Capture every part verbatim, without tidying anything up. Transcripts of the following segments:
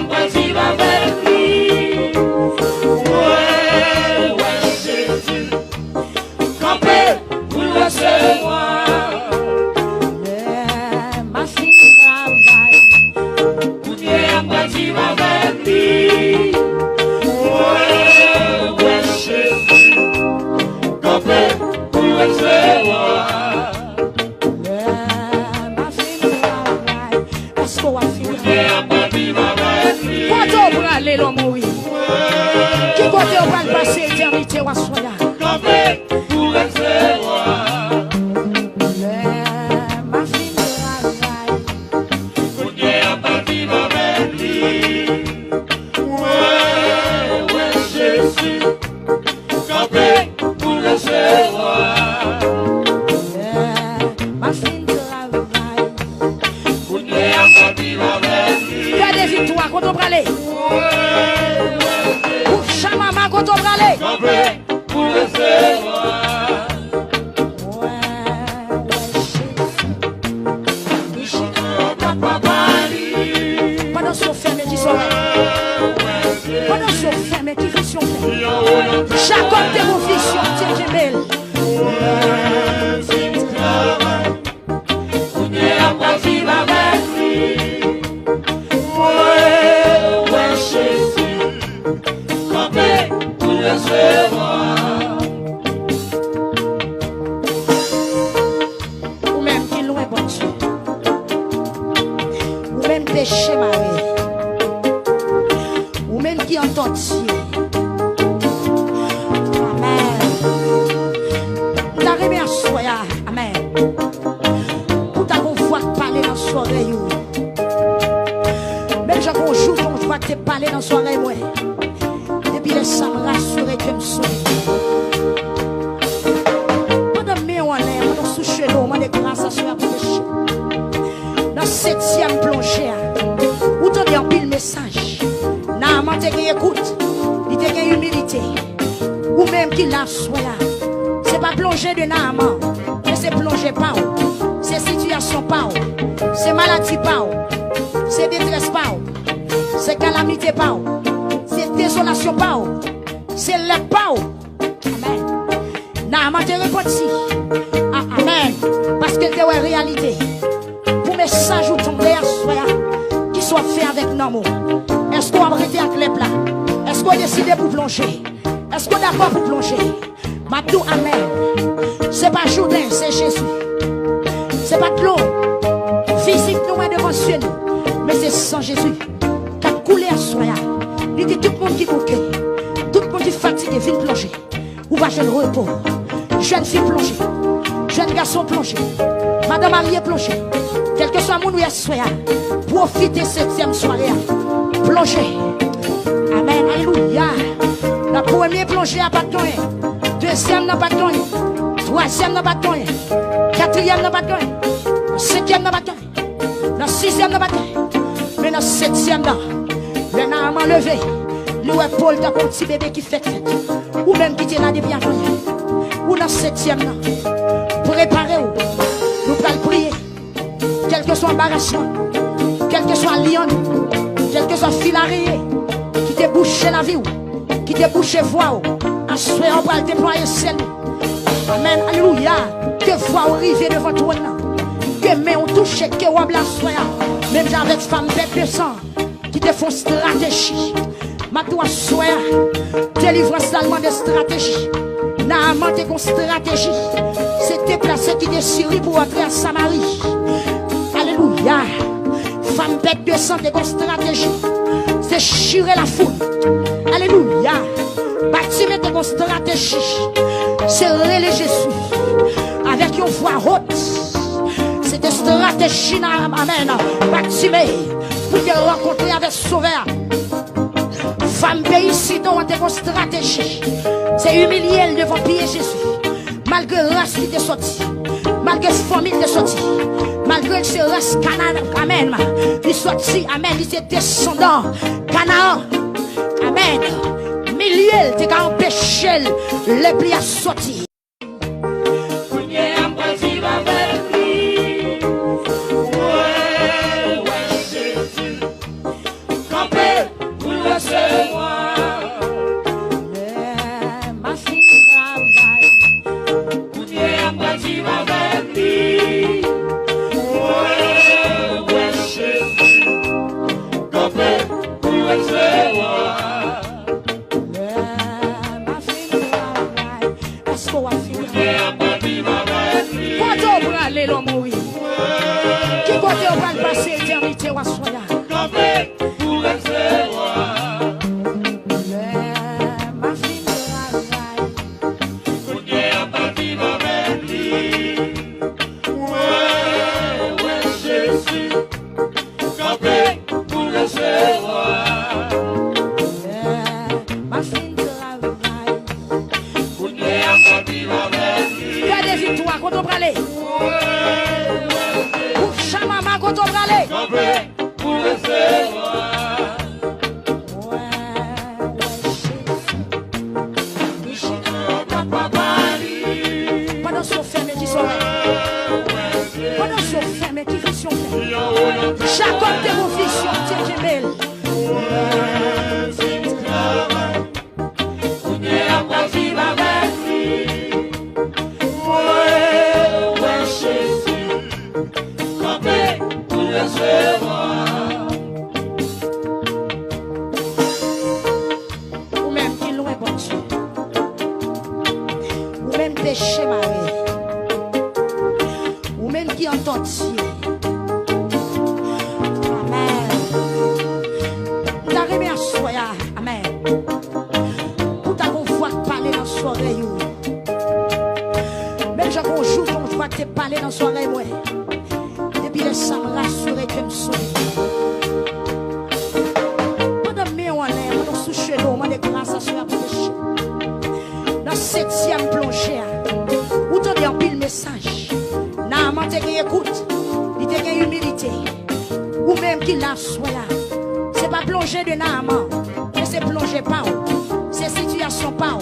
Mwen viv avèk li. Mwen wè Jezi kanpe pou l resevwa. Lè m ap fin travay. Kounye a mwen viv avèk li. Mwen wè Jezi kanpe pou l resevwa. Lè m ap fin travay. Èske w ap fin travay? Kote w prale lè w mouri? Ki kote w pral pase etènite w aswè a? Lè m ap fin travay. Mwen wè Jezi kanpe pou resevwa. Lè m ap fin travay. Kounye a m ap viv avèk li. Gade Viktwa, kote w prale? Mwen wè Jezi. Group Chamama, kote w prale? Kanpe pou resevwa. Mwen wè Jezi. Pandan zye w fèmen, ki sa w wè? Pandan zye w fèmen, ki vizyon w fè? Jakòb te gon vizyon, Bondye kenbe l. Kounye a mwen viv avèk li. Mwen wè Jezi kanpe pou resevwa. Ou menm ki lwen Bondye. Ou menm peche mare. Ou menm ki antòtye. Amèn. M ta renmen aswè a. Amèn. Pou ta gon vwa k pale nan zòrèy ou. Menm jan gon jou, gon vwa k te pale nan zòrèy mwen. Depi lè sa, m rasire ke m sove. Pandan men w anlè, pandan w sou jeno w, mande gras aswè a pou peche. Nan setyèm plonje a, ou tande anpil mesaj. Naaman te gen ekout, li te gen imilite. Ou menm ki la aswè a, se pa plonje de Naaman, men se plonje pa w, se sitiyasyon pa w, se maladi pa w, se detrès pa w, se kalamite pa w, se dezolasyon pa w, se lèp pa w. Amèn. Naaman te repanti. A- amèn. Paske l te wè reyalite. Pou mesaj ou tonbe aswè a, kisa w ap fè avèk nanm ou? Èske w ap rete ak lèp la? Èske w deside pou plonje? Èske w dakò pou plonje? M ap di w amèn. Se pa Jouden, se Jezi. Se pa dlo fizik nou wè devan zye nou, men se san Jezi k ap koule aswè a. Li di tout moun ki bouke, tout moun ki fatige, vin plonje. Ou va jwenn repo. Jèn fi plonje. Jèn gason plonje. Madan marye plonje. Kèlkeswa moun ou ye aswè a, pwofite setyèm sware a. Plonje. Amèn. Alelouya. Nan premye plonje a pa t gen anyen. Dezyèm nan pa t gen anyen. Twazyèm nan pa t gen anyen. Katriyèm nan pa t gen anyen. Senkyèm nan pa t gen anyen. Nan sizyèm nan pa t gen. Men nan setyèm nan, lè Naaman leve, li wè po l tankou yon ti bebe ki fèk fèt. Ou menm ki te la depi avanyè, ou nan setyèm nan. Prepare w. Nou pral priye. Kèlkeswa anbarasman, kèlkeswa lyann, kèlkeswa fil areye ki te bouche lavi w, ki te bouche vwa w, aswè a w pral deplwaye syèl ou. Amèn, alelouya. Ke vwa w rive devan twòn nan. Ke men w touche, ke wòb la aswè a. Menm jan avèk fanm bèt de san ki te fè yon estrateji. M ap di w aswè a, delivrans la mande estrateji. Naaman te gon estrateji. Se deplase kite Siri pou antre a Samari. Alelouya. Fanm bèt de san te gon estrateji. Se chire lafoul. Alelouya. Batime te gon estrateji. Se rele Jezi avèk yon vwa wot. Se te estrateji nan, amèn, Batime pou te rankontre avèk Sovè a. Fanm peyi Sidon an te gon estrateji. Se imilye l devan pye Jezi. Malgre ras li te sòti, malgre fanmi l te sòti, malgre l se ras Kanaan, amèn, li sòti, amèn, li se desandan Kanaan, amèn, milye l te ka anpeche l lè pli a sòti. Kounye a m pral viv avèk li. Mwen wè Jezi. Kanpe Lè m a fin travay, èske w ap fin travay? Kote w prale lè w mouri? Ki kote w pral pase etènite w aswè a? Lè m a fin travay. Kounye a pati m avèk li. Wè, wè Jezi kanpe pou resevwa. Lè m a fin travay. Kounye a pati m avèk li. Gade viktwa, kote w prale? Wè, wè Jezi. Ou chamama, kote w prale? Kanpe pou resevwa. Wè, wè Jezi. Pandan zye w fèmen, ki sa w wè? Pandan zye w fèmen, ki vizyon w fè? Jakòb te gon vizyon, Bondye kenbe l. Kounye a pral viv avèk li. Wè, wè Jezi kanpe pou resevwa. Ou menm ki lwen Bondye, ou menm peche mare, ou menm ki an tòti. Amèn. M ta renmen aswè a, amèn, pou ta gon vwa k pale nan zòrèy ou. Menm jan gon jou, gon vwa k te pale nan zòrèy mwen. Depi lè sa, m rasire ke m sove. Pandan men w anlè, pandan w sou chemen w, mande gras aswè a pou peche. Nan setyèm plonje a, ou tande anpil mesaj. Naaman te gen ekout, li te gen imilite. Ou menm ki la aswè a, se pa plonje de Naaman, men se plonje pa w, se sitiyasyon pa w,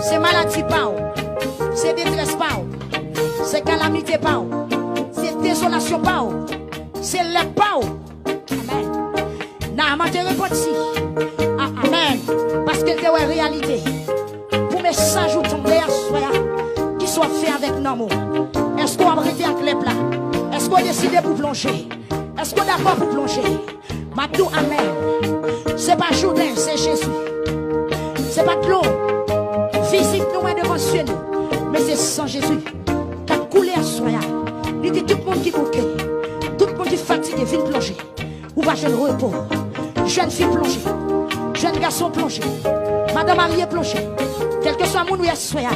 se maladi pa w, se detrès pa w, se kalamite pa w, se dezolasyon pa w, se lèp pa w. Amèn. Naaman te repanti. A- amèn. Paske l te wè reyalite. Pou mesaj ou tande aswè a, ki sa w ap fè avèk nanm ou? Èske w ap rete ak lèp la? Èske w deside pou plonje? Èske w dakò pou plonje? M ap di w amèn. Se pa Jouden, se Jezi. Se pa dlo fizik nou wè devan zye nou, men se san Jezi k ap koule aswè a. Li di tout moun ki bouke, tout moun ki fatige, vin plonje. Ou va jwenn repo. Jèn fi plonje. Jèn gason plonje. Madan marye plonje. Kèlkeswa moun ou ye aswè a,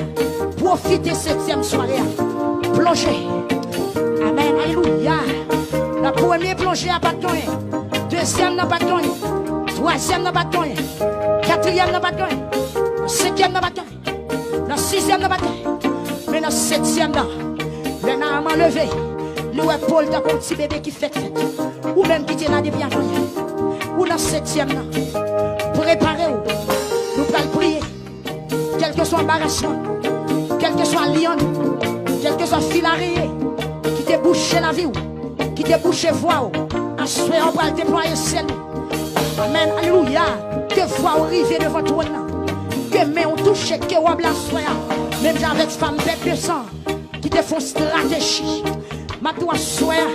pwofite setyèm sware a. Plonje. Amèn. Alelouya. Nan premye plonje a pa t gen anyen. Dezyèm nan pa t gen anyen. Twazyèm nan pa t gen anyen. Katriyèm nan pa t gen anyen. Senkyèm nan pa t gen anyen. Nan sizyèm nan pa t gen. Men nan setyèm nan, lè Naaman leve, li wè po l tankou yon ti bebe ki fèk fèt. Ou menm ki te la depi avanyè, ou nan setyèm nan. Prepare w. Nou pral priye. Kèlkeswa anbarasman, kèlkeswa lyann, kèlkeswa fil areye ki te bouche lavi w, ki te bouche vwa w, aswè a w pral deplwaye syèl ou. Amèn, alelouya. Ke vwa w rive devan twòn nan. Ke men w touche ke wòb la aswè a. Menm jan avèk fanm bèt de san ki te fè yon estrateji. M ap di w aswè a,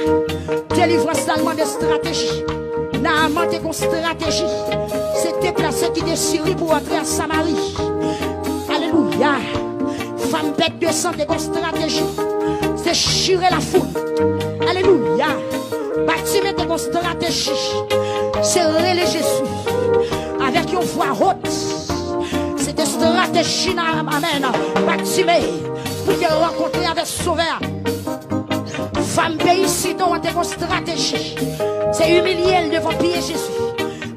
delivrans la mande estrateji. Naaman te gon estrateji. Se deplase kite Siri pou antre a Samari. Alelouya. Fanm bèt de san te gon estrateji. Se chire lafoul. Alelouya. Batime te gon estrateji. Se rele Jezi avèk yon vwa wot. Se te estrateji nan, amèn, Batime pou te rankontre avèk Sovè a. Fanm peyi Sidon an te gon estrateji. Se imilye l devan pye Jezi.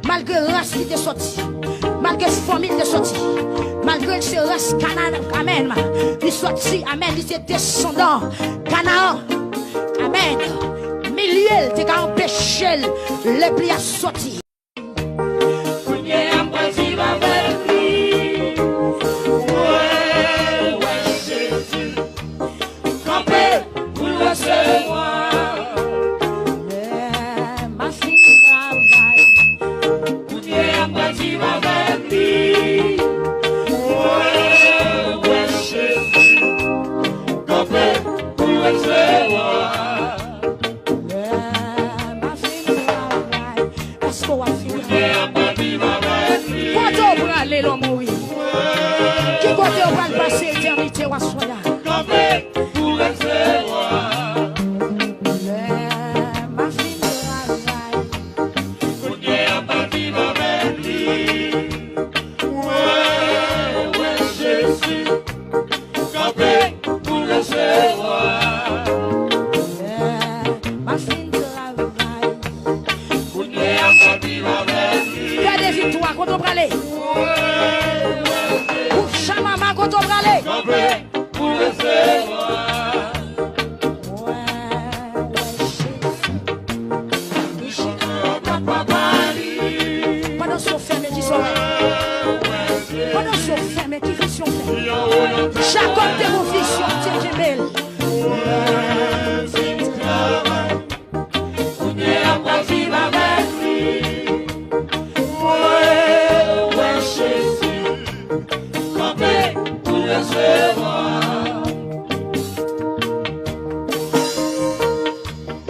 Malgre ras li te sòti, malgre fanmi l te sòti, malgre l se ras Kanaan, amèn, li sòti, amèn, li se desandan Kanaan, amèn. Milye l te ka anpeche l, lèp li a sòti. Kounye a m pral viv avèk li. Wè, wè Jezi kanpe pou l resevwa. Lè m a fin travay, kounye a m pral viv avèk li. Wè, wè Jezi kanpe pou l resevwa. Lè m a fin travay, èske Kote w prale lè w mouri? Ki kote w pral pase etènite w aswè a? Lè m a fin travay. Lè m a fin travay. Fè de viktwa, kote w prale? Ou Chamama, kote w prale? Pandan zye w fèmen, ki sa w wè? Pandan zye w fèmen, ki vizyon w fè? Jakòb te gon vizyon, Bondye kenbe l. Kounye a m pral viv avèk li. Mwen wè Jezi kanpe pou resevwa.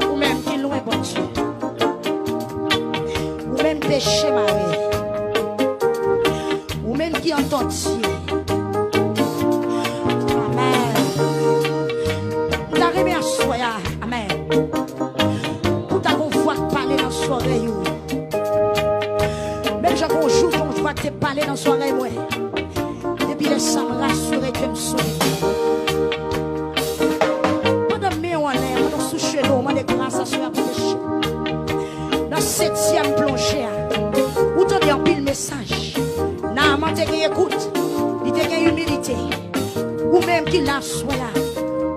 Ou menm ki lwen Bondye, ou menm peche mare, ou menm ki an tòti. Amèn. M ta renmen aswè a, amèn, pou ta gon vwa k pale nan zòrèy ou. Menm jan gon jou, gon vwa k te pale nan zòrèy mwen. Depi lè sa, m rasire ke m sove. Pandan men w anlè, pandan w sou cheve w, mande gras aswè a pou peche. Nan setyèm plonje a, ou tande anpil mesaj. Naaman te gen ekout, li te gen imilite. Ou menm ki la aswè a,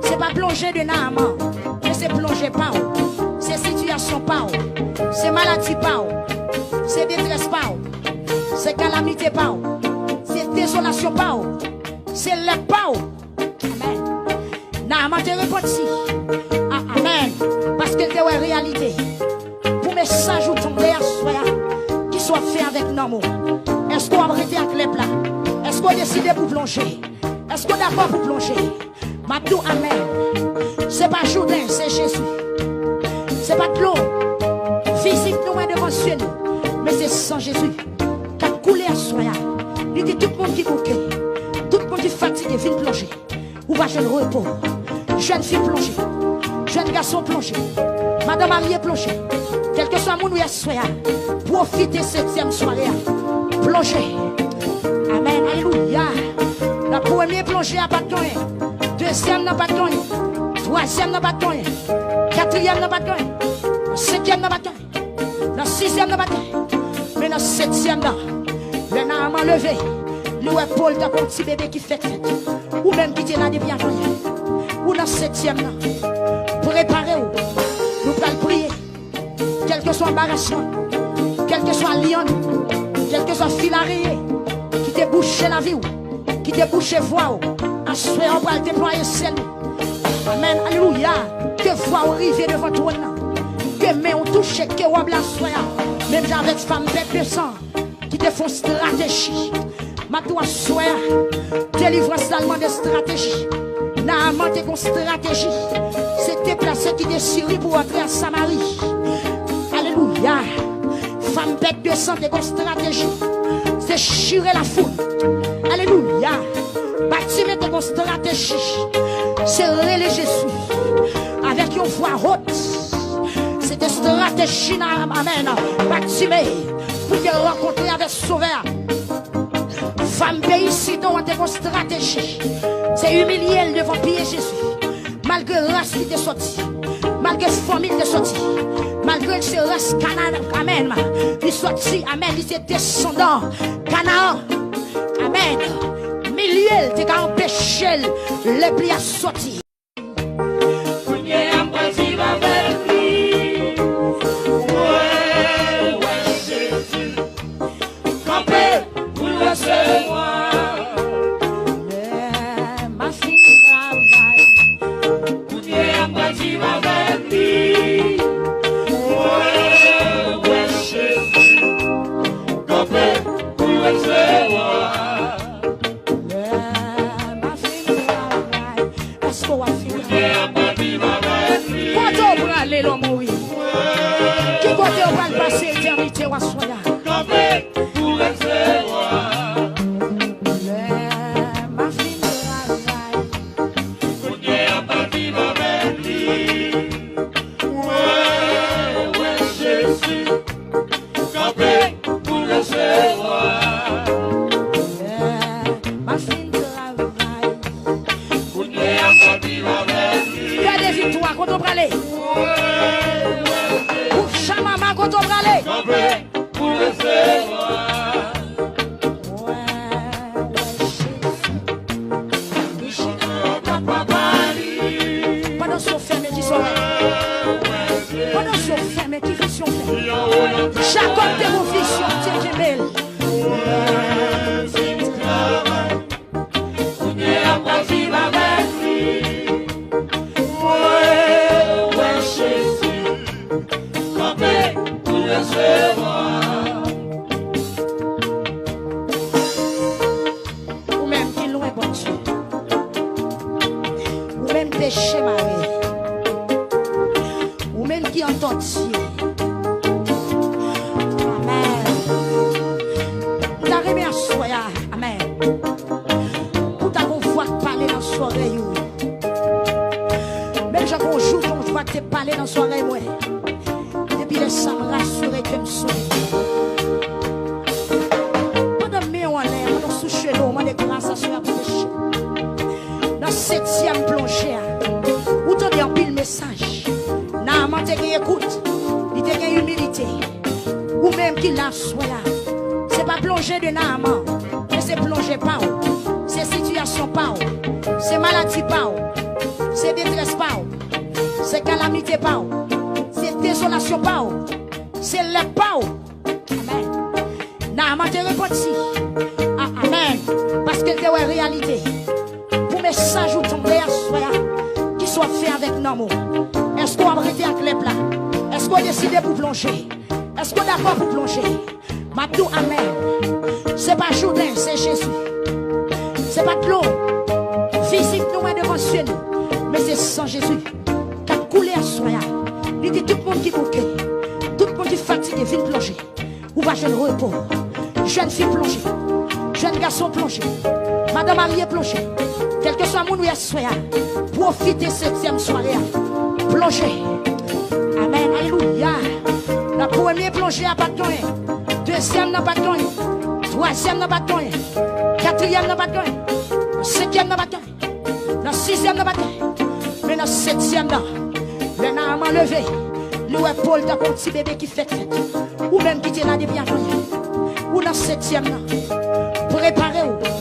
se pa plonje de Naaman, men se plonje pa w, se sitiyasyon pa w, se maladi pa w, se detrès pa w, se kalamite pa w, se dezolasyon pa w, se lèp pa w. Amèn. Naaman te repanti. A, amèn. Paske l te wè reyalite. Pou mesaj ou tande aswè a, kisa w ap fè avèk nanm ou? Èske w ap rete ak lèp la? Èske w deside pou plonje? Èske w dakò pou plonje? M ap di w amèn. Se pa Jouden, se Jezi. Se pa dlo fizik nou wè devan zye nou, men se san Jezi k ap koule aswè a. Li di tout moun ki bouke, tout moun ki fatige, vin plonje. Ou va jwenn repo. Jèn fi plonje. Jèn gason plonje. Madan marye plonje. Kèlkeswa moun ou ye aswè a, pwofite setyèm sware a. Plonje. Amèn. Alelouya. Nan premye plonje a pa t gen anyen. Dezyèm nan pa t gen anyen. Twazyèm nan pa t gen anyen. Katriyèm nan pa t gen anyen. Senkyèm nan pa t gen anyen. Nan sizyèm nan pa t gen anyen. Men nan setyèm nan, lè Naaman leve, li wè po l tankou yon ti bebe ki fèk fèt. Ou menm ki te la depi avanyè, ou nan setyèm nan. Prepare w. Nou pral priye. Kèlkeswa anbarasman, kèlkeswa lyann, kèlkeswa fil areye ki te bouche lavi w, ki te bouche vwa w, aswè a w pral deplwaye syèl ou. Amèn, alelouya. Ke vwa w rive devan twòn nan. Ke men w touche ke wòb la aswè a. Menm jan avèk fanm pèt de san ki te fè yon estrateji. M ap di w aswè a, delivrans la mande estrateji. Naaman te gon estrateji. Se deplase kite Siri pou antre a Samari. Alelouya. Fanm pèt de san te gon estrateji. Se chire lafoul. Alelouya. Batime te gon estrateji. Se rele Jezi avèk yon vwa wot. Se te estrateji nan, amèn, Batime pou te rankontre avèk Sovè a. Fanm peyi Sidon an te gon estrateji. Se imilye l devan pye Jezi. Malgre ras li te sòti, malgre fanmi l te sòti, malgre l se ras Kanaan, amèn, li sòti, amèn, li se desandan Kanaan, amèn. Milye l te ka anpeche l lè pli a sòti. Kounye a m pral viv avèk li. Mwen wè Jezi kanpe pou l resevwa. Lè m a fin travay. Kounye a m pral viv avèk li. Mwen wè Jezi kanpe pou l resevwa. Lè m a fin travay. Èske w Aswè a, se pa plonje de Naaman, men se plonje pa w. Se sitiyasyon pa w. Se maladi pa w. Se detrès pa w. Se kalamite pa w. Se dezolasyon pa w. Se lèp pa w. Amèn. Naaman te repanti. A, amèn. Paske l te wè reyalite. Pou mesaj ou tande aswè a, kisa w ap fè avèk nanm ou? Èske w ap rete ak lèp la? Èske w deside pou plonje? Èske w dakò pou plonje? M ap di w amèn. Se pa Jouden, se Jezi. Se pa dlo fizik nou wè devan zye nou, men se san Jezi k ap koule aswè a. Li di tout moun ki bouke, tout moun ki fatige, vin plonje. Ou va jwenn repo. Jèn fi plonje. Jèn gason plonje. Madan marye plonje. Kèlkeswa moun ou ye aswè a, pwofite setyèm sware a. Plonje. Amèn. Alelouya. Nan premye plonje a pa t gen anyen. Dezyèm nan pa t gen anyen. Twazyèm nan pa t gen anyen. Katriyèm nan pa t gen anyen. Senkyèm nan pa t gen anyen. Nan sizyèm nan pa t gen. Men nan setyèm nan, lè Naaman leve, li wè po l tankou yon ti bebe ki fèk fèt. Ou menm ki te la depi avanyè, ou nan setyèm nan. Prepare w.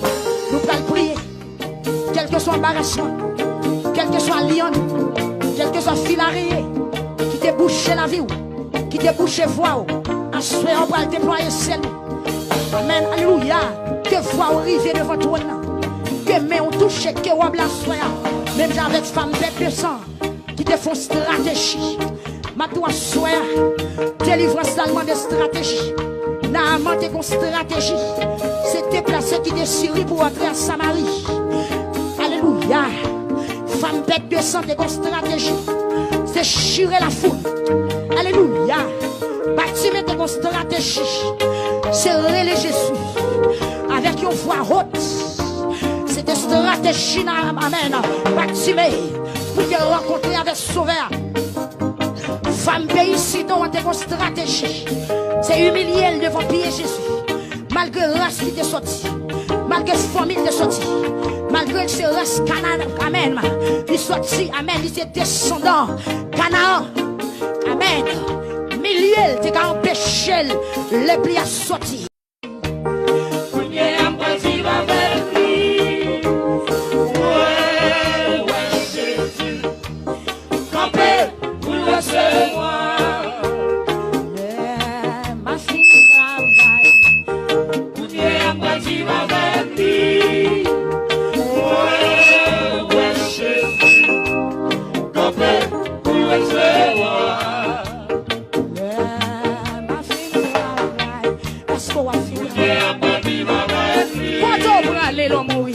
Nou pral priye. Kèlkeswa anbarasman, kèlkeswa lyann, kèlkeswa fil areye ki te bouche lavi w, ki te bouche vwa w, aswè a w pral deplwaye sèl ou. Amèn, alelouya. Ke vwa w rive devan twòn nan. Ke men w touche ke wòb la aswè a. Menm jan avèk fanm pèt de san ki te fè yon estrateji. M ap di w aswè a, delivrans la mande estrateji. Naaman te gen yon estrateji. Se deplase kite Siri pou antre a Samari. Alelouya. Fanm pèt de san te gen yon estrateji. Se chire lafoul. Alelouya. Batime te gen yon estrateji. Se rele Jezi avèk yon vwa wot. Se te estrateji nan, amèn, Batime pou te rankontre avèk Sovè a. Fanm peyi Sidon an te gen yon estrateji. Se imilye l devan pye Jezi. Malgre ras li te sòti, malgre fanmi l te sòti, malgre l se ras Kanaan, amèn, li sòti, amèn, li se desandan Kanaan, amèn, milye l te ka anpeche l lè pli a sòti. Kounye a m pral viv avèk li. Mwen wè Jezi kanpe pou l resevwa. Lè m a fin travay. Kounye a m pral viv avèk li. Mwen wè Jezi kanpe pou l resevwa. Lè m a fin travay. Èske w ap fini? Kote w prale lè w mouri?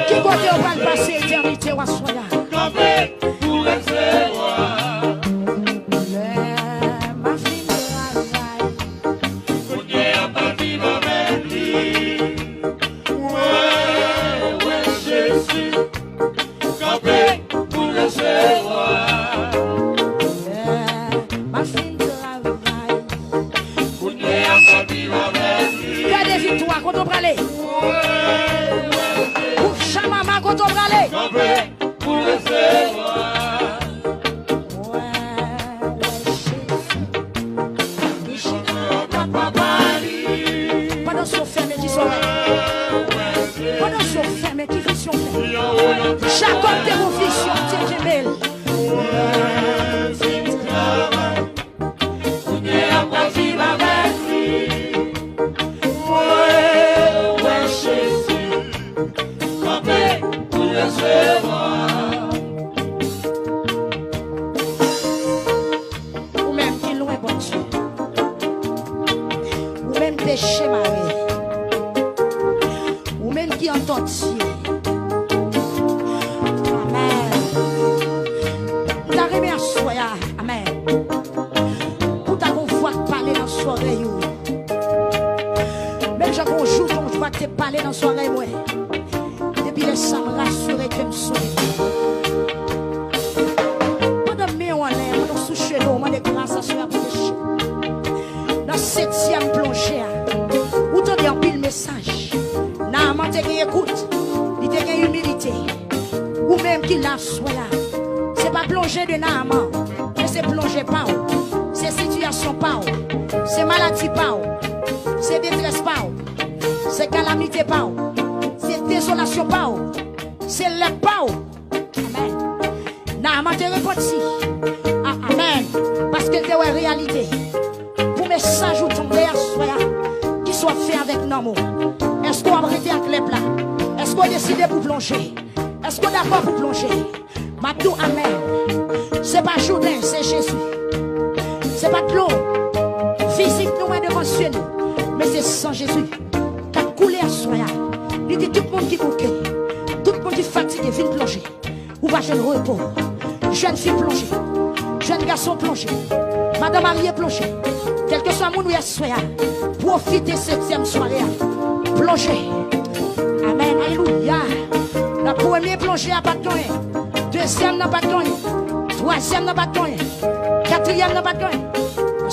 Ki kote w pral pase etènite w aswè a? Lè m a fin travay. Kanpe pou resevwa. Lè m a fin travay. Kounye a m ap viv avèk li. Gade viktwa, kote w prale? Ou Chamama, kote w prale? Kanpe pou resevwa. Pandan zye w fèmen, di Sovè. Pandan zye w fèmen, ki vizyon w fè? Jakòb te gon vizyon, Bondye kenbe l. Kounye a m pral viv avèk li. Mwen wè Jezi kanpe pou resevwa. Ou menm ki lwen Bondye. Ou menm peche mare. Ou menm ki an tòti. Amèn. M ta renmen aswè a. Amèn. Pou ta gon vwa k pale nan zòrèy ou. Menm jan gon jou, gon vwa k te pale nan zòrèy mwen. Depi lè sa, m rasire ke m sove. Pandan men w anlè, pandan w sou cheve w, mande gras aswè a pou peche. Nan setyèm plonje a, ou tande anpil mesaj. Naaman te gen ekout, li te gen imilite. Ou menm ki la aswè a, se pa plonje de Naaman, men se plonje pa w. Se sitiyasyon pa w. Se maladi pa w. Se detrès pa w. Se kalamite pa w. Se dezolasyon pa w. Se lèp pa w. Amèn. Naaman te repanti. A- amèn. Paske l te wè reyalite. Pou mesaj ou tonbe aswè a, kisa w ap fè avèk nanm ou? Èske w ap rete ak lèp la? Èske w deside pou plonje? Èske w dakò pou plonje? M ap di w amèn. Se pa Jouden, se Jezi. Se pa dlo. Fizik nou wè devan zye nou. Men se san Jezi k ap koule aswè a. Li di tout moun ki bouke, tout moun ki fatige, vin plonje. Ou va jwenn repo. Jèn fi plonje. Jèn gason plonje. Madan marye plonje. Kèlkeswa moun ou ye aswè a, pwofite setyèm sware a. Plonje. Amèn. Alelouya. Nan premye plonje a pa t gen anyen. Dezyèm nan pa t gen anyen. Twazyèm nan pa t gen anyen. Katriyèm nan pa t gen anyen.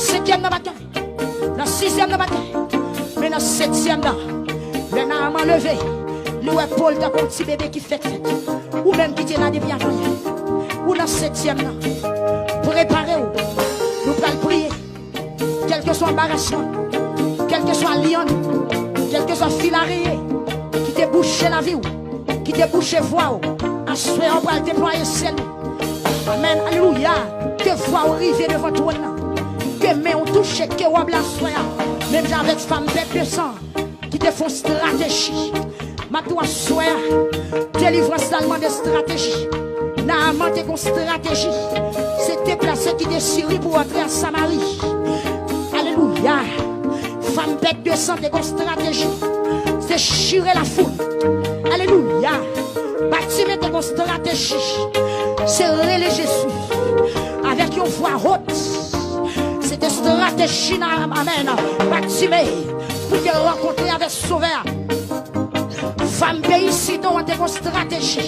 Senkyèm nan pa t gen anyen. Nan sizyèm nan pa t gen anyen. Men nan setyèm nan, lè Naaman leve, li wè po l tankou yon ti bebe ki fèt fèt. Ou menm ki te la depi avanyè, ou nan setyèm nan. Prepare w. Nou pral priye. Kèlkeswa anbarasman, kèlkeswa lyann, kèlkeswa fil areye ki te bouche lavi w, ki te bouche vwa w, aswè a w pral deplwaye syèl ou. Amèn, alelouya. Ke vwa w rive devan twòn nan. Ke men w touche, ke wòb la aswè a. Menm jan avèk fanm bèt de san ki te fè yon estrateji. M ap di w aswè a, delivrans la mande estrateji. Naaman te gen estrateji. Se deplase kite Siri pou antre a Samari. Alelouya. Fanm bèt de san te gen estrateji. Se chire lafoul. Alelouya. Batime te gen estrateji. Se rele Jezi avèk yon vwa wot. Se te estrateji nan, amèn, Batime pou te rankontre avèk Sovè a. Fanm peyi Sidon an te gen estrateji.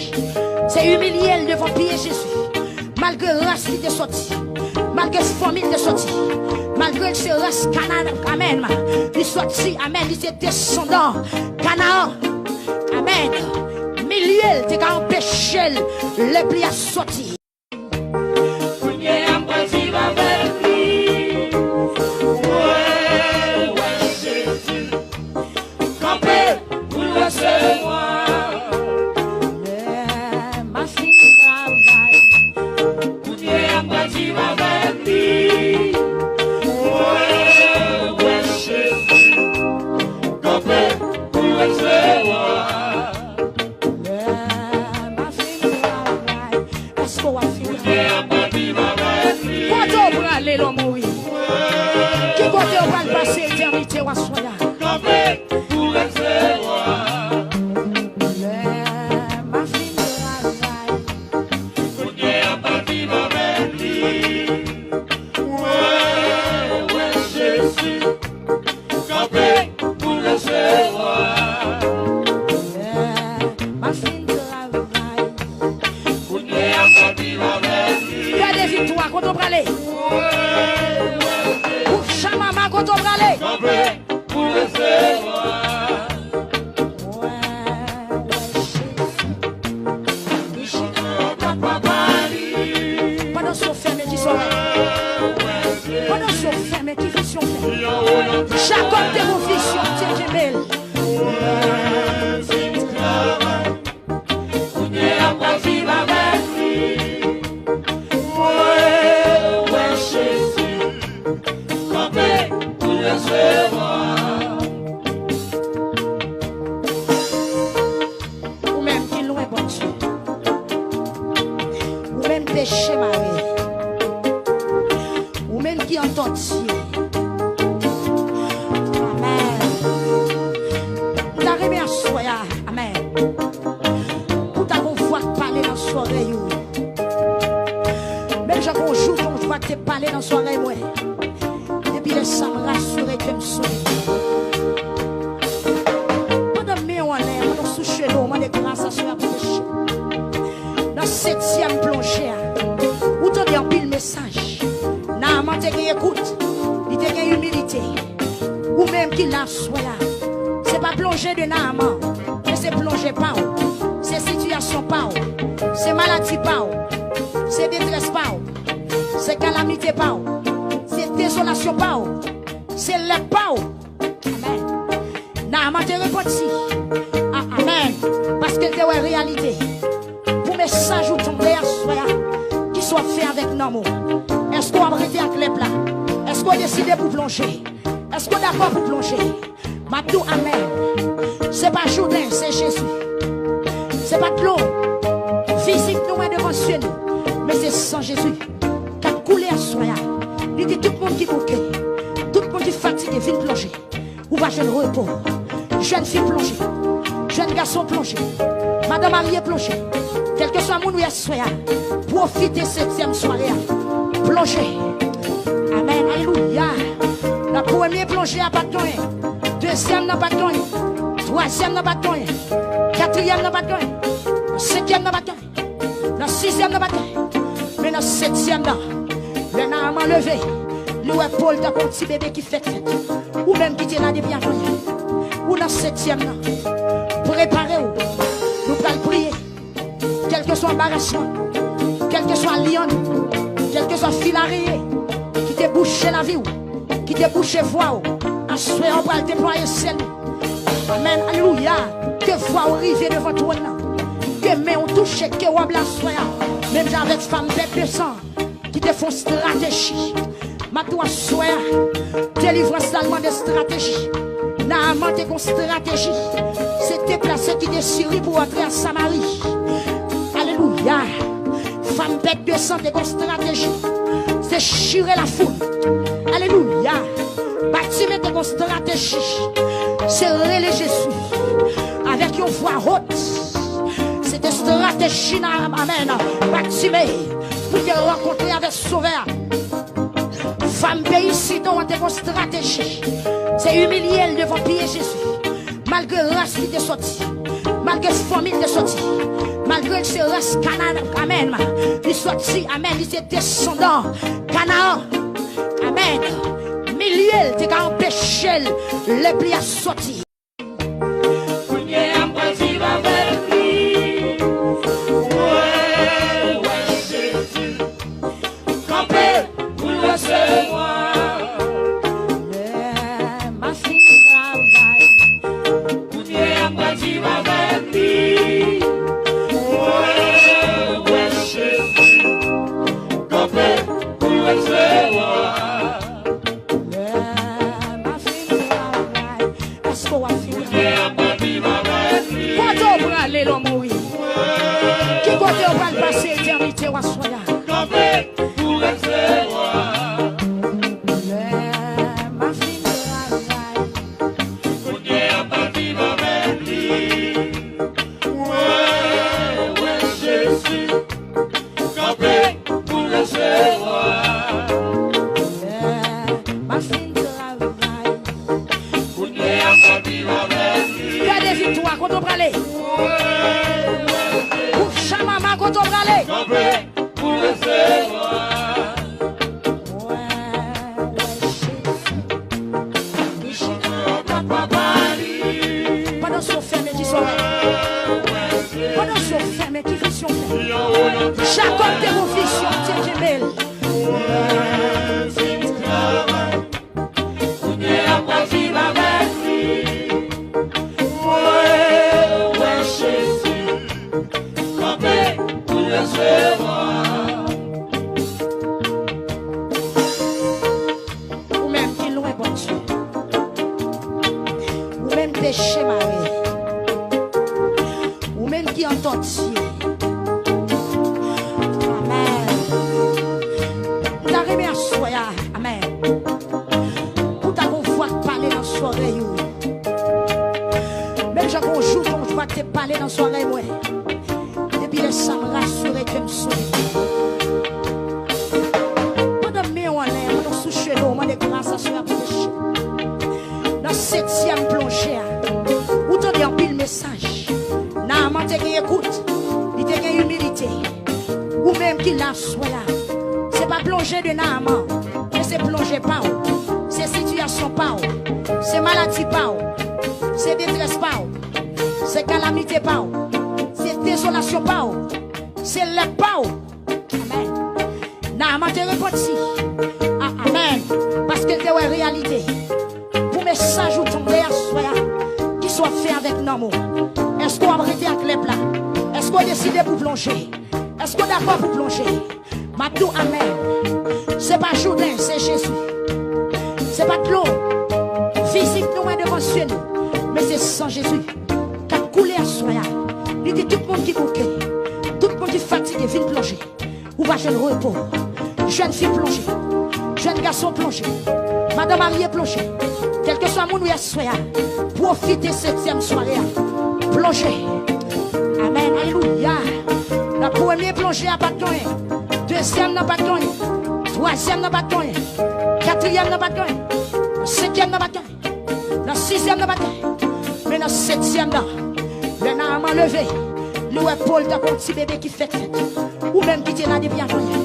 Se imilye l devan pye Jezi. Malgre ras li te sòti, malgre fanmi l te sòti, malgre l se ras Kanaan, amèn, li sòti, amèn, li se desandan Kanaan, amèn. Milye l te ka anpeche l lè pli a sòti. Kounye a m pral viv avèk li. Mwen wè Jezi kanpe pou l resevwa. Lè m ap fin travay, kounye a m pral viv avèk li. Mwen wè Jezi kanpe pou l resevwa. Lè m ap fin travay, èske w ap fin travay? Kote w prale lè w mouri? Ki kote w pral pase etènite w aswè a? Lè m ap fin travay, lè m ap fin travay. Gade viktwa, kote w prale? Ou chamama, kote w prale? Mwen wè Jezi. Li chita anba papa li. Pandan zye w fèmen, kisa w wè? Pandan zye w fèmen, ki vizyon w fè? Jakòb te gen vizyon, Bondye kenbe l. Kounye a m pral viv avèk li. Mwen wè Jezi kanpe pou resevwa. Ou menm ki lwen Bondye, ou menm peche mare, ou menm ki an tòti. Amèn. M ta renmen aswè a, amèn, pou ta gon vwa k pale nan zòrèy ou. Menm jan gon jou, gon vwa k te pale nan zòrèy mwen. Depi lè sa, m rasire ke m sove. Pandan men w anlè, pandan w sou cheve w, mande gras aswè a pou peche. Nan setyèm plonje a, ou tande anpil mesaj. Naaman te gen ekout, li te gen imilite. Ou menm ki la aswè a, se pa plonje de Naaman, men se plonje pa w, se sitiyasyon pa w, se maladi pa w, se detrès pa w, se kalamite pa w, se dezolasyon pa w. Se lèp pa w. Amèn. Naaman te repanti. A- Amèn. Paske l te wè reyalite. Pou mesaj ou tonbe aswè a, kisa w ap fè avèk nanm ou? Èske w ap rete ak lèp la? Èske w deside pou plonje? Èske w dakò pou plonje? M ap di w amèn. Se pa Jouden, se Jezi. Se pa dlo fizik nou wè devan zye nou, men se san Jezi k ap koule aswè a. Li di tout moun ki bouke, tout moun ki fatige, vin plonje. Ou va jwenn repo. Jèn fi plonje. Jèn gason plonje. Madan marye plonje. Kèlkeswa moun ou ye aswè a, pwofite setyèm sware a. Plonje. Amèn. Alelouya. Nan premye plonje a pa t gen anyen. Dezyèm nan pa t gen anyen. Twazyèm nan pa t gen anyen. Katriyèm nan pa t gen anyen. Senkyèm nan pa t gen anyen. Nan sizyèm nan pa t gen anyen. Men nan setyèm nan, lè Naaman leve, li wè po l tankou yon ti bebe ki fèk fèt. Ou menm ki te la depi avanyè, ou nan setyèm nan. Prepare w. Nou pral priye. Kèlkeswa anbarasman, kèlkeswa lyann, kèlkeswa fil areye ki te bouche lavi w, ki te bouche vwa w, aswè a w pral deplwaye syèl ou. Amèn, alelouya. Ke vwa w rive devan twòn nan. Ke men w touche, ke wòb la aswè a. Menm jan avèk fanm bèt de san ki te fè yon estrateji. M ap di w aswè a, delivrans la mande estrateji. Naaman te gon estrateji. Se deplase kite Siri pou antre a Samari. Alelouya. Fanm bèt de san te gon estrateji. Se chire lafoul. Alelouya. Batime te gon estrateji. Se rele Jezi avèk yon vwa wot. Se te estrateji nan, amèn, Batime pou te rankontre avèk Sovè a. Fanm peyi Sidon an te gon estrateji. Se imilye l devan pye Jezi. Malgre ras li te sòti, malgre fanmi l te sòti, malgre l se ras Kana, amèn, li sòti, amèn, li se desandan Kanaan, amèn. Milye l te ka anpeche l, lèp li a sòti. Kounye a m pral viv avèk li. Mwen wè Jezi kanpe pou l resevwa. Lè m a fin travay. Kounye a m pral viv avèk li. Mwen wè Jezi kanpe pou l resevwa. Lè m a fin travay. Èske w ap fin travay? Kote w prale lè w mouri? Ki kote w pral pase etènite w aswè a? Lè m a fin travay. Kounye a m pral viv avèk li. Mwen wè Jezi kanpe pou l resevwa. Lè m a fin travay. Kounye a m pral viv avèk li. Gade viktwa, kote w prale? Ou chamama, kote w prale? Kanpe pou l resevwa. Mwen wè Jezi ki chita nan papa li. Pandan zye w fèmen, ki sa w wè? Pandan zye w fèmen, ki vizyon w fè? Jakòb te gon vizyon, Bondye kenbe l. Kounye a m pral viv avèk li. Mwen wè Jezi kanpe pou l resevwa. Ou menm ki lwen Bondye. Ou menm peche mare. Ou menm ki an tòti. Amèn. M ta renmen aswè a. Amèn. Pou ta gon vwa k pale nan zòrèy ou. Menm jan gon jou, gon vwa k te pale nan zòrèy mwen. Depi lè sa, m rasire ke m sove. Pandan men w anlè, pandan w sou cheve w, mande gras aswè a pou peche. Nan setyèm plonje a, ou tande anpil mesaj. Naaman te gen ekout, li te gen imilite. Ou menm ki la aswè a, se pa plonje de Naaman, men se plonje pa w, se sitiyasyon pa w, se maladi pa w, se detrès pa w, se kalamite pa w, se dezolasyon pa w, se lèp pa w. Amèn. Naaman te repanti. A- amèn. Paske Ke l te wè reyalite pou mesaj ou tande aswè a, kisa w ap fè avèk nanm ou? Èske w ap rete ak lèp la? Èske w deside pou plonje? Èske w dakò pou plonje? M ap di w amèn. Se pa Jouden, se Jezi. Se pa dlo fizik nou wè devan zye nou, men se san Jezi k ap koule aswè a. Li di tout moun ki bouke, tout moun ki fatige, vin plonje. Ou va jwenn repo. Jèn fi plonje. Jèn gason plonje. Madan marye plonje. Kèlkeswa moun ou ye aswè a, pwofite setyèm sware a. Plonje. Amèn. Alelouya. Nan premye plonje a pa t gen anyen. Dezyèm nan pa t gen anyen. Twazyèm nan pa t gen anyen. Katriyèm nan pa t gen anyen. Senkyèm nan pa t gen anyen. Nan sizyèm nan pa t gen anyen. Men nan setyèm nan, lè Naaman leve, li wè po l tankou yon ti bebe ki fèk fèt. Ou menm ki te la depi avanyè,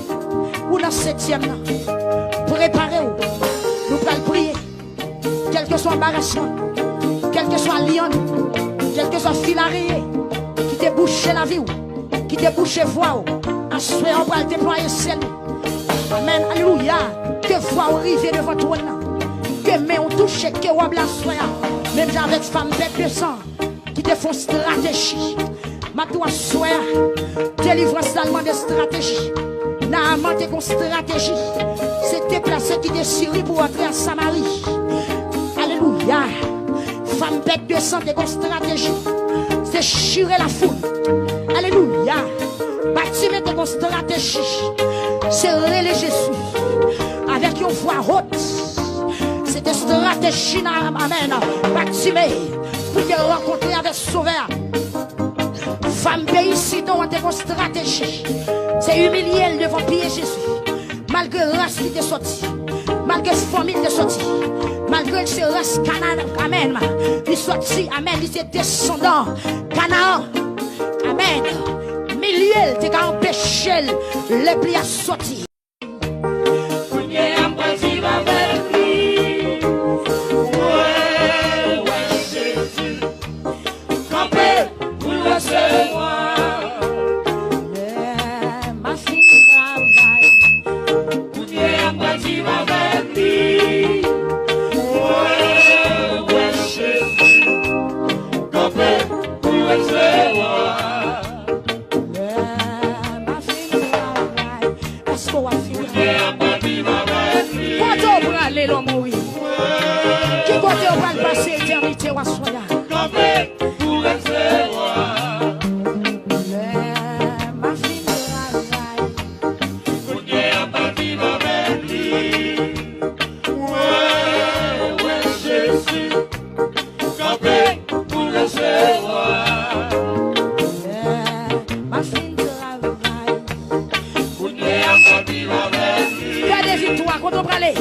ou nan setyèm nan. Prepare w. Nou pral priye. Kèlkeswa anbarasman, kèlkeswa lyann, kèlkeswa fil areye ki te bouche lavi w, ki te bouche vwa w, aswè a w pral deplwaye syèl ou. Amèn, alelouya. Ke vwa w rive devan twòn nan. Ke men w touche ke wòb la aswè a. Menm jan avèk fanm pèt de san ki te fè yon estrateji. M ap di w aswè a, delivrans la mande estrateji. Naaman te gen yon estrateji. Se deplase kite Siri pou antre a Samari. Alelouya. Fanm pèt de san te gen yon estrateji. Se chire lafoul. Alelouya. Batime te gen yon estrateji. Se rele Jezi avèk yon vwa wot. Se te estrateji nan, amèn, Batime pou te rankontre avèk Sovè a. Fanm peyi Sidon an te gen yon estrateji. Se imilye l devan pye Jezi. Malgre ras li te sòti, malgre fanmi l te sòti, malgre l se ras Kanaan, amèn, li sòti, amèn, li se desandan Kanaan, amèn, milye l te ka anpeche l, lè pli a sòti. Kounye a m pral viv avèk li. Mwen wè Jezi kanpe pou l resevwa. Lè m ap fin travay. Kounye a m pral viv avèk li. Mwen wè Jezi kanpe pou l resevwa. Lè m ap fin travay. Èske w ap fin travay? Kote w prale lè w mouri? Ki kote w pral pase etènite w aswè a? Lè m ap fin travay. Kanpe pou resevwa. Lè m ap fin travay. Kounye a m ap viv avèk li. Gade viktwa, kote w prale?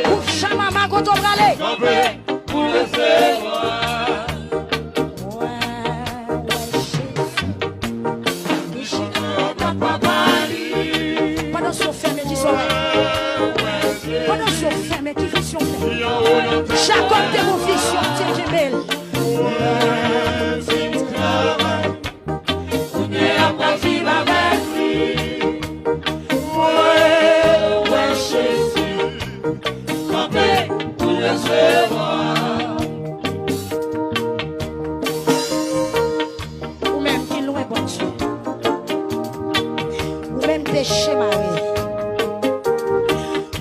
Pou Chamama, kote w prale? Kanpe pou resevwa. Pandan zye w fèmen, ki sa w wè? Pandan zye w fèmen, ki vizyon w fè? Jakòb te gon vizyon, Bondye kenbe l. Kounye a m ap viv avèk li. Mwen wè Jezi kanpe pou resevwa. Ou menm ki lwen Bondye. Ou menm peche mare.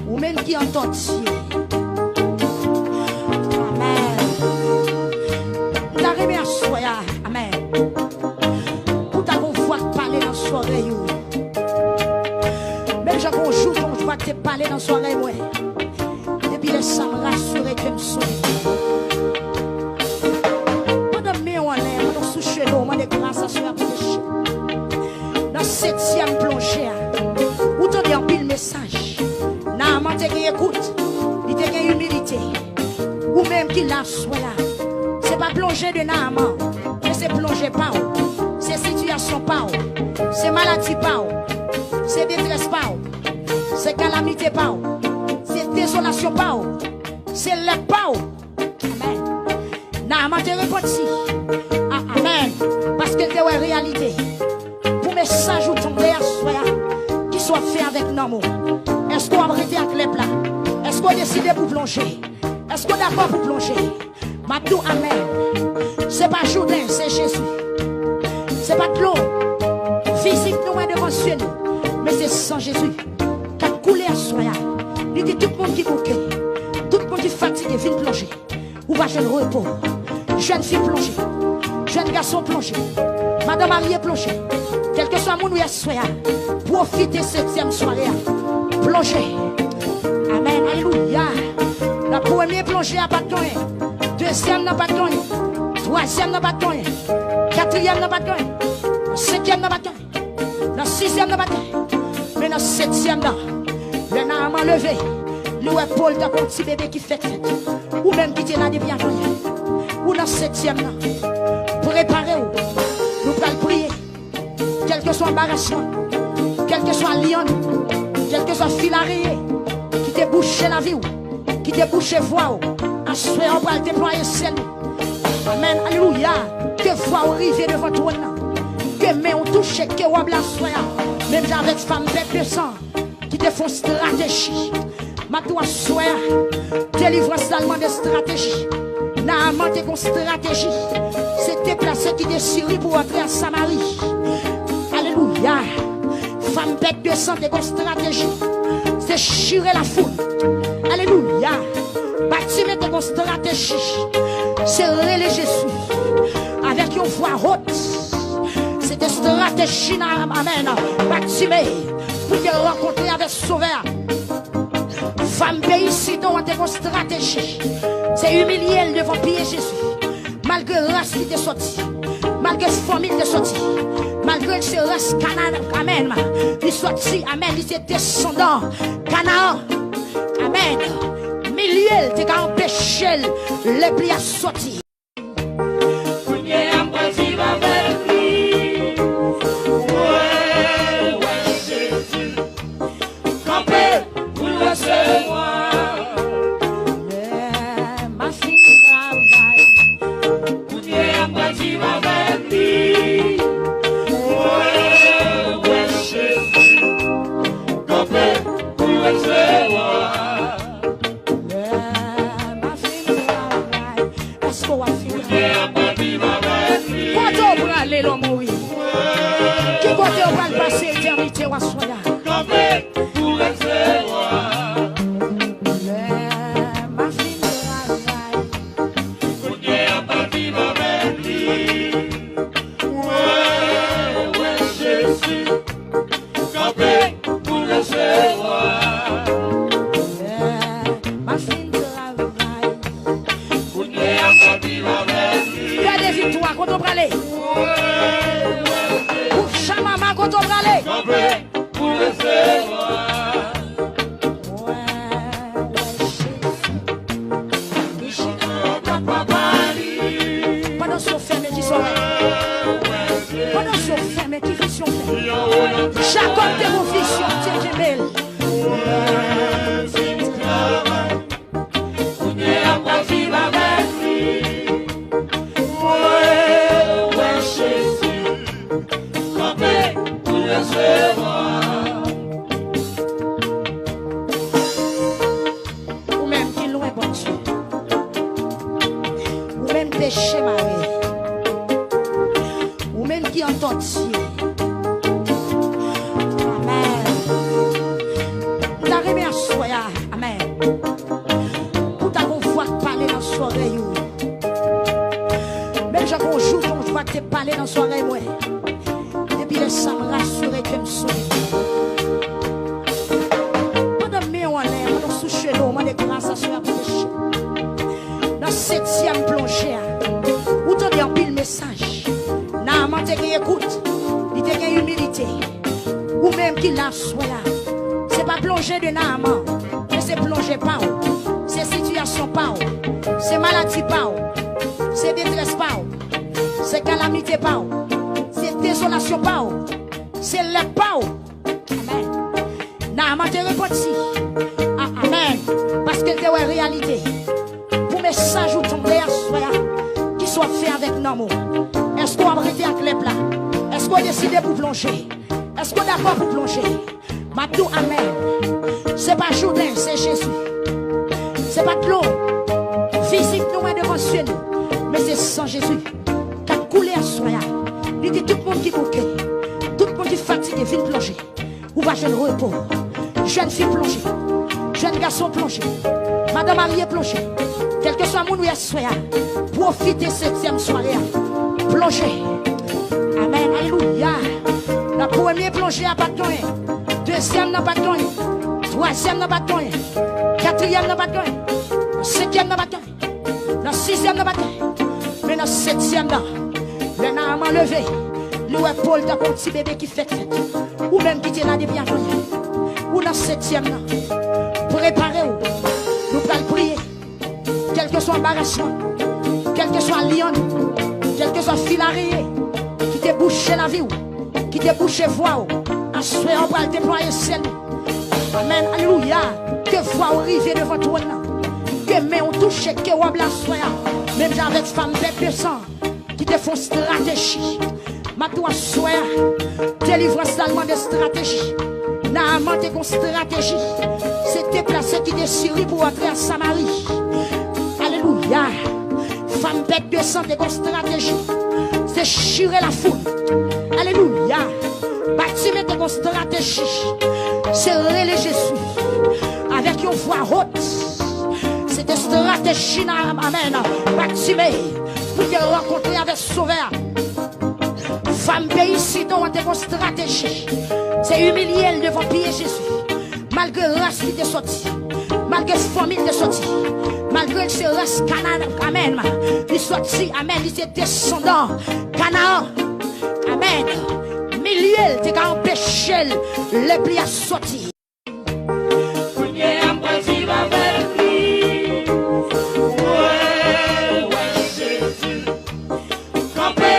Ou menm ki an tòti. Amèn. M ta renmen aswè a. Amèn. Pou ta gon vwa k pale nan zòrèy ou. Menm jan gon jou, gon vwa k te pale nan zòrèy mwen. Depi lè sa, m rasire ke m sove. Pandan men w anlè, pandan w sou cheve w, mande gras aswè a pou peche. Nan setyèm plonje a, ou tande anpil mesaj. Naaman te gen ekout, li te gen imilite. Ou menm ki la aswè a, se pa plonje de Naaman, men se plonje pa w. Se sitiyasyon pa w. Se maladi pa w. Se detrès pa w. Se kalamite pa w. Se dezolasyon pa w. Se lèp pa w. Amèn. Naaman te repanti. A, amèn. Paske l te wè reyalite. Pou mesaj ou tande aswè a, kisa w ap fè avèk nanm ou? Èske w ap rete ak lèp la? Èske w deside pou plonje? Èske w dakò pou plonje? M ap di w amèn. Se pa Jouden, se Jezi. Se pa dlo fizik nou wè devan zye nou, men se san Jezi k ap koule aswè a. Li di tout moun ki bouke, tout moun ki fatige, vin plonje. Ou va jwenn repo. Jèn fi plonje. Jèn gason plonje. Madan marye plonje. Kèlkeswa moun ou ye aswè a, pwofite setyèm sware a. Plonje. Amèn. Alelouya. Nan premye plonje a pa t gen anyen. Dezyèm nan pa t gen anyen. Twazyèm nan pa t gen anyen. Katriyèm nan pa t gen anyen. Senkyèm nan pa t gen anyen. Nan sizyèm nan pa t gen. Men nan setyèm nan, lè Naaman leve, li wè po l tankou yon ti bebe ki fèk fèt. Ou menm ki te la depi avanyè, ou nan setyèm nan. Prepare w. Nou pral priye. Kèlkeswa anbarasman, kèlkeswa lyann, kèlkeswa fil areye ki te bouche lavi w, ki te bouche vwa w, aswè a w pral deplwaye syèl ou. Amèn, alelouya. Ke vwa w rive devan twòn nan. Ke men w touche ke wòb la aswè a. Menm jan avèk fanm bèt de san ki te fè yon estrateji. M ap di w aswè a, delivrans la l mande estrateji. Naaman te gen yon estrateji. Se deplase kite Siri pou antre a Samari. Alelouya. Fanm bèt de san te gen yon estrateji. Se chire lafoul. Alelouya. Batime te gen yon estrateji. Se rele Jezi avèk yon vwa wot. Se te estrateji nan, amèn, Batime pou te rankontre avèk Sovè a. Fanm peyi Sidon an te gen yon estrateji. Se imilye l devan pye Jezi. Malgre ras li te sòti, malgre fanmi l te sòti, malgre l se ras Kana, amèn, li sòti, amèn, li se desandan Kanaan, amèn. Milye l te ka anpeche l lè pli a sòti. Kounye a m pral viv avèk li. Mwen wè Jezi kanpe pou l resevwa. Lè m a fin travay. Kounye a m pral viv avèk li. Mwen wè Jezi kanpe pou l resevwa. Lè m a fin travay. Èske w ap fin travay? Kote w prale lè w mouri? Ki kote w pral pase etènite w aswè a? Lè m a fin travay. Kounye a m pral viv avèk li. Mwen wè Jezi kanpe pou resevwa. Lè m a fin travay. Kounye a m pral viv avèk li. Gade viktwa, kote w prale? Ou chamama, kote w prale? Kanpe pou resevwa. Mwen wè Jezi. Li chita nan papa li. Pandan zye w fèmen, ki sa w wè? Pandan zye w fèmen, ki vizyon w fè? Jakòb te gen vizyon, Bondye kenbe l. Kounye a m pral viv avèk li. Mwen wè Jezi kanpe pou resevwa. Ou menm ki lwen Bondye, ou menm peche mare, ou menm ki antòtye. Amèn. M ta renmen aswè a, amèn, pou ta gon vwa k pale nan zòrèy ou. Menm jan gon jou, gon vwa k te pale nan zòrèy mwen. Depi lè sa, m rasire ke m sove. Pandan men w anlè, pandan w sou cheve w, mande gras aswè a pou peche. Nan setyèm plonje a, ou tande anpil mesaj. Naaman te gen ekout, li te gen imilite. Ou menm ki la aswè a, se pa plonje de Naaman, men se plonje pa w. Se sitiyasyon pa w. Se maladi pa w. Se detrès pa w. Se kalamite pa w. Se dezolasyon pa w. Se lèp pa w. Amèn. Naaman te repanti. A, amèn. Paske l te wè reyalite. Pou mesaj ou tonbe aswè a, kisa w ap fè avèk nanm ou? Èske w ap rete ak lèp la? Èske w deside pou plonje? Èske w dakò pou plonje? M M ap di w amèn. Se pa Jouden, se Jezi. Se pa dlo fizik nou wè devan zye nou, men se san Jezi k ap koule aswè a. Li di tout moun ki bouke, tout moun ki fatige, vin plonje. Ou va jwenn repo. Jèn fi plonje. Jèn gason plonje. Madan marye plonje. Kèlkeswa moun ou ye aswè a, pwofite setyèm sware a. Plonje. Amèn. Alelouya. Nan premye plonje a pa t gen anyen. Dezyèm nan pa t gen anyen. Twazyèm nan pa t gen anyen. Katriyèm nan pa t gen anyen. Senkyèm nan pa t gen anyen. Nan sizyèm nan pa t gen anyen. Men nan setyèm nan, lè Naaman leve, li wè po l tankou yon ti bebe ki fèk fèt. Ou menm ki te la depi avanyè, ou nan setyèm nan. Prepare w. Nou pral priye. Kèlkeswa anbarasman, kèlkeswa lyann, kèlkeswa fil areye ki te bouche lavi w, ki te bouche vwa w, aswè a w pral deplwaye syèl ou. Amèn, alelouya. Ke vwa w rive devan twòn nan. Ke men w touche ke wòb la aswè a. Menm jan avèk fanm pèt de san ki te fè yon estrateji. M ap di w aswè a, delivrans la mande estrateji. Naaman te gen yon estrateji. Se deplase kite Siri pou antre an Samari. Alelouya. Fanm pèt de san te gen yon estrateji. Se chire lafoul. Alelouya. Batime te gen yon estrateji. Se rele Jezi avèk yon vwa wot. Se te estrateji nan, amèn, Batime pou te rankontre avèk Sovè a. Fanm peyi Sidon an te gen yon estrateji. Se imilye l devan pye Jezi. Malgre ras li te sòti, malgre fanmi l te sòti, malgre l se ras Kanaan, amèn, li sòti, amèn, li se desandan Kanaan, amèn, milye l te ka anpeche l, lepli a sòti. Kounye a m pral viv avèk li. Wè, wè, Jezi. Kanpe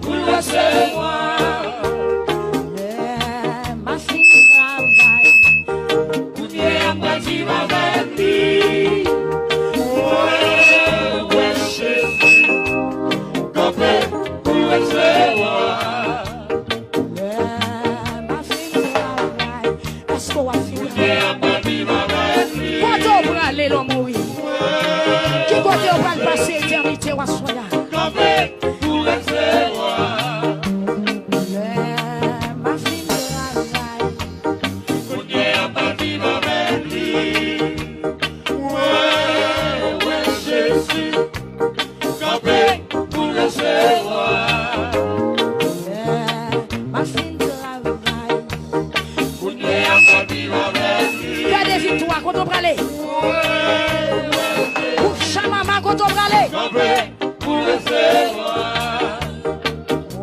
pou l resevwa. Lè m a fin travay. Kounye a m pral viv avèk li. Wè, wè, Jezi. Kanpe pou l resevwa. Lè m a fin travay. Èske w ap fini? Kote w prale lè w mouri? Ki kote w pral pase etènite w aswè a? Lè m a fin travay. Kanpe pou resevwa. Lè m a fin travay. Kounye a m ap viv avèk li. Gade viktwa, kote w prale? Ou Chamama, kote w prale? Kanpe pou resevwa.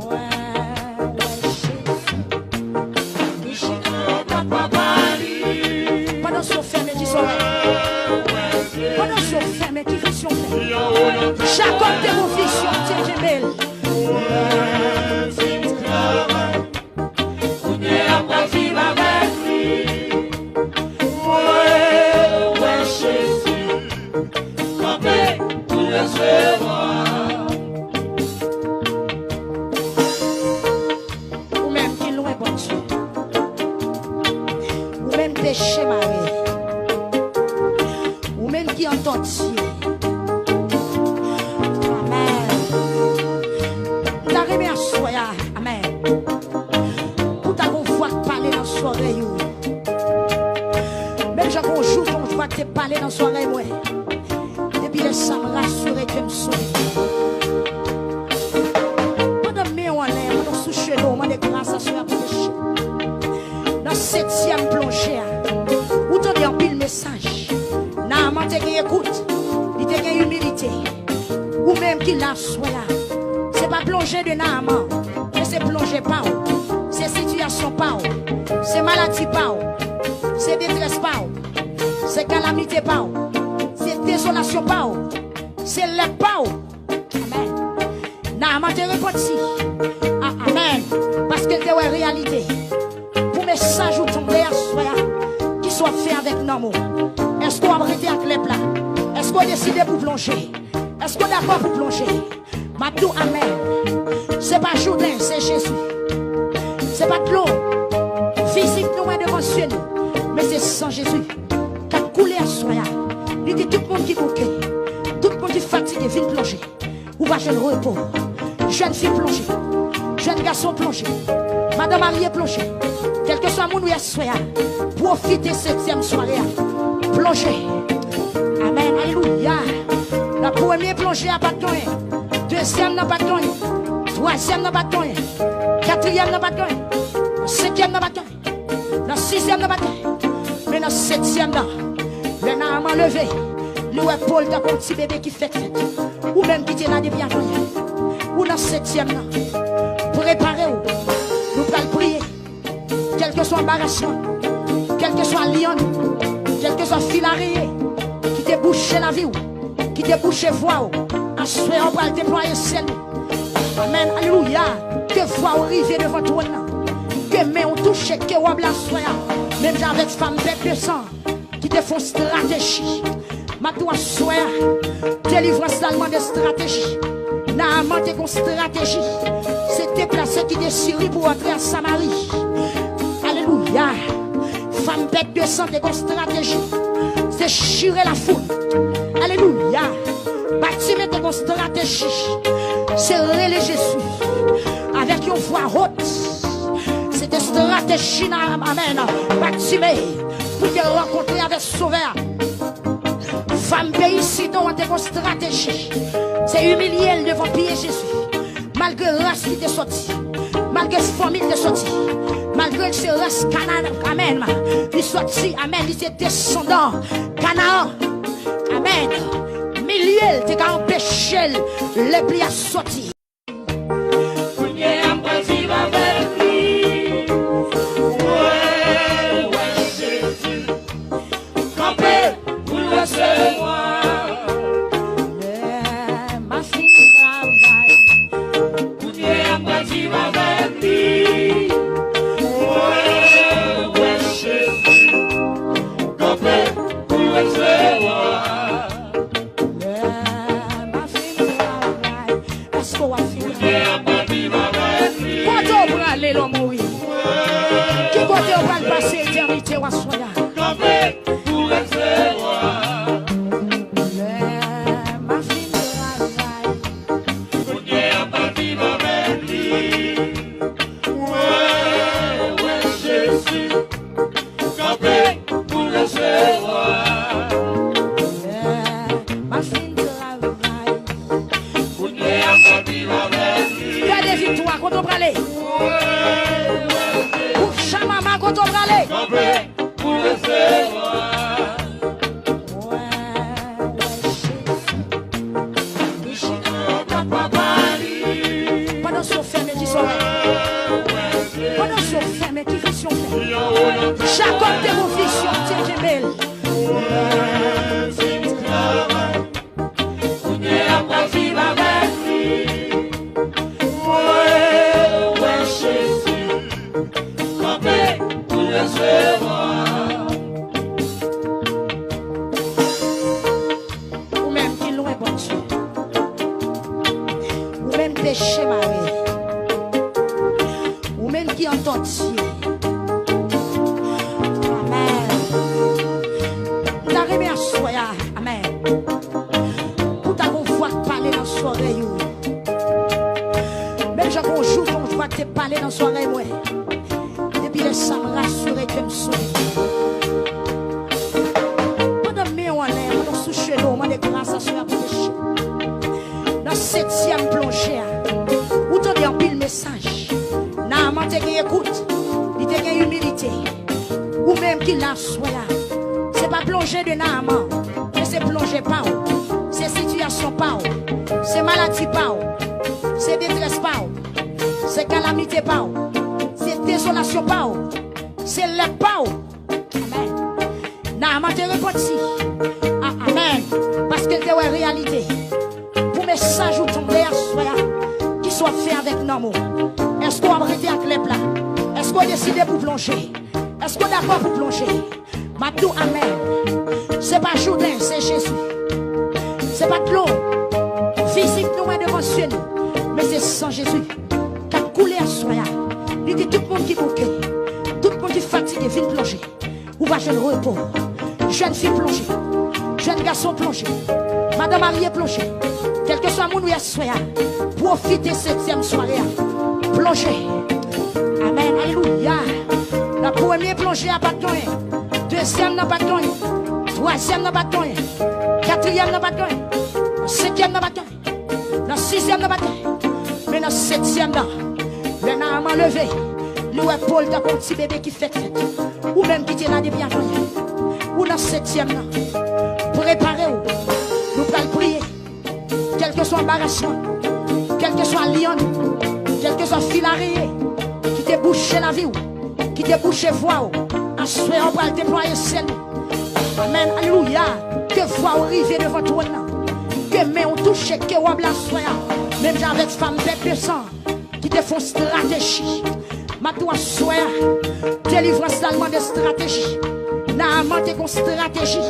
Wè, wè, Jezi. Pandan zye w fèmen, di sa w wè. Pandan zye w fèmen, ki vizyon w fè? Jakòb te gon vizyon, Bondye kenbe l. Kounye a m pral viv avèk li. Wè, wè, Jezi. Kanpe pou resevwa. Ou menm ki lwen Bondye. Ou menm peche mare. Ou menm ki an tòti. Amèn. M ta renmen aswè a. Amèn. Pou ta gon vwa k pale nan zòrèy ou. Menm jan gon jou, gon vwa k te pale nan zòrèy mwen. Depi lè sa, m rasire ke m sove. Pandan men w anlè, pandan w sou cheve w, mande gras aswè a pou peche. Nan setyèm plonje a, ou tande anpil mesaj. Naaman te gen ekout, li te gen imilite. Ou menm ki la aswè a, se pa plonje de Naaman, men se plonje pa w. Se sitiyasyon pa w. Se maladi pa w. Se detrès pa w. Se kalamite pa w. Se dezolasyon pa w. Se lèp pa w. Amèn. Naaman te repanti. A, amèn. Paske l te wè reyalite. Pou mesaj ou tonbe aswè a, kisa w ap fè avèk nanm ou? Èske w ap rete ak lèp la? Èske w deside pou plonje? Èske w dakò pou plonje? M ap di w amèn. Se pa Jouden, se Jezi. Se pa dlo fizik nou wè devan Sye nou, men se san Jezi k ap koule aswè a. Li di tout moun ki bouke, tout moun ki fatige, vin plonje. Ou va jwenn repo. Jèn fi plonje. Jèn gason plonje. Madan marye plonje. Kèlkeswa moun ou ye aswè a, pwofite setyèm sware a. Plonje. Amèn. Alelouya. Nan premye plonje a pa t gen anyen. Dezyèm nan pa t gen anyen. Twazyèm nan pa t gen anyen. Katriyèm nan pa t gen anyen. Senkyèm nan pa t gen anyen. Nan sizyèm nan pa t gen. Men nan setyèm nan, lè Naaman leve, li wè po l tankou yon ti bebe ki fèk fèt. Ou menm ki te la depi avanyè, ou nan setyèm nan. Prepare w. Nou pral priye. Kèlkeswa anbarasman, kèlkeswa lyann, kèlkeswa fil areye ki te bouche lavi w, ki te bouche vwa w, aswè a w pral deplwaye syèl ou. Amèn, alelouya. Ke vwa w rive devan twòn nan. Ke men w touche ke wòb la aswè a. Menm jan avèk fanm bèt de san ki te fè yon estrateji. M ap di w aswè a, delivrans la mande estrateji. Naaman te gen yon estrateji. Se deplase kite Siri pou antre a Samari. Alelouya. Fanm bèt de san te gen yon estrateji. Se chire lafoul. Alelouya. Batime te gen yon estrateji. Se rele Jezi avèk yon vwa wot. Se te estrateji nan, amèn, Batime pou te rankontre avèk Sovè a. Fanm peyi Sidon an te gen yon estrateji. Se imilye l devan pye Jezi. Malgre ras li te sòti, malgre fanmi l te sòti, malgre l se ras Kanaan, amèn, li sòti, amèn, li se desandan Kanaan, amèn. Milye l te ka anpeche l, lè pli a sòti. Kounye a m pral viv avèk li. Mwen wè Jezi kanpe pou l resevwa. Lè m ap fin travay. Kounye a m pral viv avèk li. Mwen wè Jezi kanpe pou l resevwa. Lè m ap fin travay. Èske w ap fin travay? Kote w prale lè w mouri? Ki kote w pral pase etènite w aswè a? Lè m ap fin travay. Kanpe pou resevwa. Lè m ap fin travay. Kounye a m ap viv avèk li. Gade viktwa, kote w prale? Ou chamama, kote w prale? Kanpe pou resevwa. Mwen wè Jezi. Pandan zye w fèmen, ki sa w wè? Pandan zye w fèmen, ki vizyon w fè? Jakòb te gon vizyon, Bondye kenbe l. Kounye a m pral viv avèk li. Mwen wè Jezi kanpe pou resevwa. Ou menm ki lwen Bondye. Ou menm peche mare. Ou menm ki an tòti. Amèn. M ta renmen aswè a. Amèn. Pou ta gon vwa k pale nan zòrèy ou. Menm jan gon jou, gon vwa k te pale nan zòrèy mwen. Depi lè sa, m rasire kè m sou li. Pandan men w anlè, pandan w sou cheve w, mande gras aswè a pou peche. Nan setyèm plonje a, ou tande anpil mesaj. Naaman te gen ekout, li te gen imilite. Ou menm ki la aswè a, se pa plonje de Naaman, men se plonje pa w. Se sitiyasyon pa w. Se maladi pa w. Se detrès pa w. Se kalamite pa w. Se dezolasyon pa w. Se lèp pa w. Amèn. Naaman te repanti. A, amèn. Paske l te wè reyalite. Pou mesaj ou tande aswè a, kisa w ap fè avèk nanm ou? Èske w ap rete ak lèp la? Èske w deside pou plonje? Èske w dakò pou plonje? M ap di w amèn. Se pa Jouden, se Jezi. Se pa dlo fizik nou wè devan zye nou, men se san Jezi k ap koule aswè a. Li di tout moun ki bouke, tout moun ki fatige, vin plonje. pa jwenn repo. Jèn fi plonje. Jèn gason plonje. Madan marye plonje. Kèlkeswa moun ou ye aswè a, pwofite setyèm sware a. Plonje. Amèn. Alelouya. Nan premye plonje a pa t gen anyen. Dezyèm nan pa t gen anyen. Twazyèm nan pa t gen anyen. Katriyèm nan pa t gen anyen. Senkyèm nan pa t gen anyen. Nan sizyèm nan pa t gen anyen. Men nan setyèm nan, lè Naaman leve, li wè po l tankou yon ti bebe ki fèk fèt. Ou menm ki te la depi avanyè, ou nan setyèm nan. Prepare w. Nou pral priye. Kèlkeswa anbarasman, kèlkeswa lyann, kèlkeswa fil areye ki te bouche lavi w, ki te bouche vwa w, aswè a w pral deplwaye syèl li. Amèn. Alelouya. Ke vwa w rive devan twòn nan. Ke men w touche ke wòb la aswè a. Menm jan avèk fanm pèt de san ki te fè yon estrateji. M ap di w aswè a, delivrans la, l mande estrateji. Naaman te gen yon estrateji.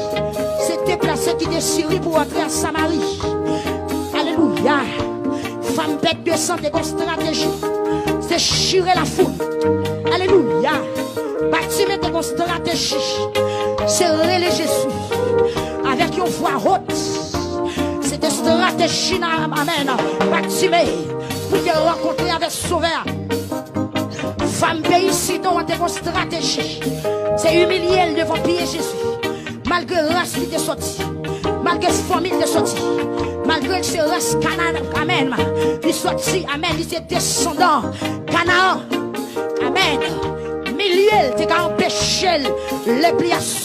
Se deplase kite Siri pou antre an Samari. Alelouya. Fanm pèt de san te gen yon estrateji. Se chire lafoul. Alelouya. Batime te gen yon estrateji. Se rele Jezi avèk yon vwa wot. Se te estrateji nan, amèn, Batime pou te rankontre avèk Sovè a. Fanm peyi Sidon an te gen yon estrateji. Se imilye l devan pye Jezi. Malgre ras li te sòti, malgre fanmi l te sòti, malgre l se ras Kanan, amèn, li sòti, amèn, li se desandan Kanaan, amèn. Milye l te ka anpeche l lè pli a